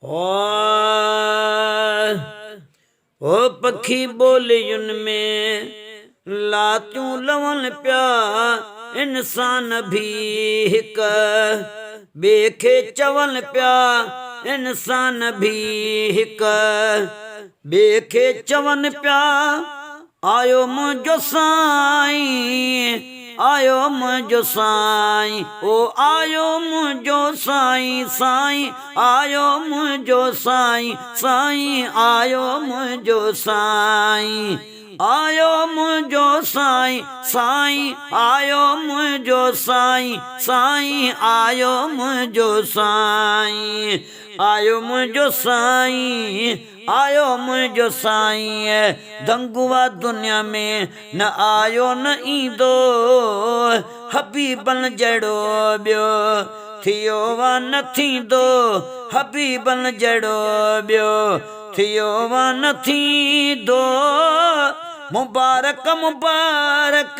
او پکي ٻولين ۾ لاتيون لون پيا، انسان ڀي هڪ ٻئي کي چون پيا، انسان ڀي هڪ ٻئي کي چون پيا. آيو منهنجو سائين، آيو منهنجو سائين، او آيو منهنجو سائين، سائين، آيو منهنجو سائين، سائين، آيو منهنجو سائين، آيو منهنجو سائين، سائين، آيو منهنجو سائين، سائين، آيو منهنجو سائين، آيو منهنجو سائين. آيو منهنجو سائين دنگوا دنيا ۾ نه آيو نه ايندو حبيبن جهڙو ٻيو ٿيو وا نه ٿيندو حبيبن جهڙو ٻيو ٿيو وا نه ٿيندو مبارڪ مبارڪ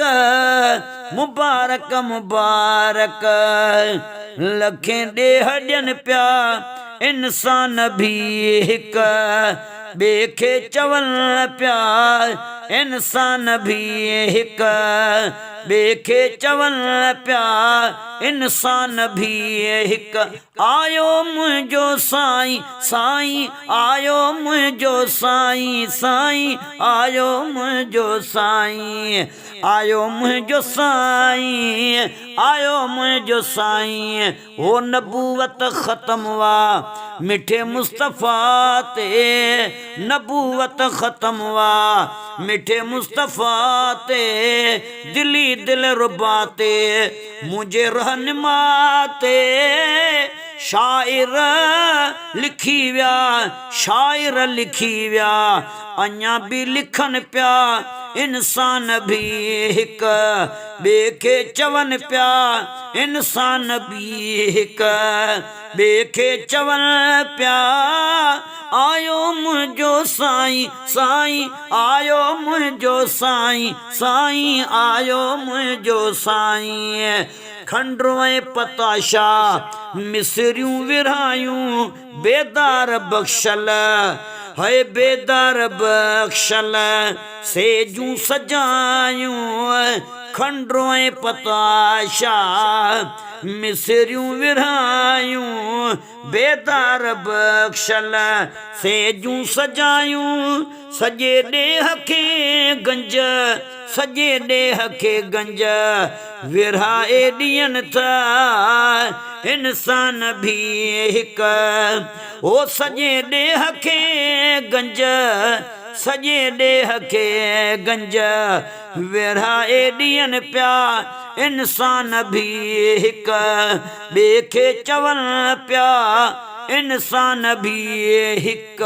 مبارڪ مبارڪ لکين ڏيهه ڏين پيا انسان ڀي هڪ ٻئي کي چون پيا انسان ڀي هڪ ٻئي کي چون پيا انسان ڀي هڪ آيو منهنجو سائين سائين آيو منهنجو سائين سائين آيو منهنجو سائين آيو منهنجو سائين آيو منهنجو سائين هو نبوت ختم وا مٺي مصطفيٰ تي نبوت ختم وا مٺي مصطفيٰ تي دلي دلربا تي منهنجي رهنما تي شاعر لکي ويا شاعر لکي ويا اڃا به لکن پيا انسان به هڪ ٻئي کي چون پيا انسان به هڪ ٻئي کي چون پيا آيو منهنجو سائين سائين آيو منهنجو سائين سائين آيو منهنجو سائين کنڊ ۽ پتاشا مصريون ورهايون بيدار بخشل هئي بيدار بخشل سيجون سجايون کنڊ ۽ پتاشا مصريون ورهايون بيدار بخشل سيجون سجايون سڄي ڏيهه کي گنج سڄي ڏيهه کي گنج ورهائي ڏين ٿا انسان ڀي هڪ او سڄي ڏيهه کي گنج سڄي ڏيهه کي گنج ورهائي ڏين پيا انسان ڀي هڪ ٻئي کي چون پيا انسان ڀي هڪ.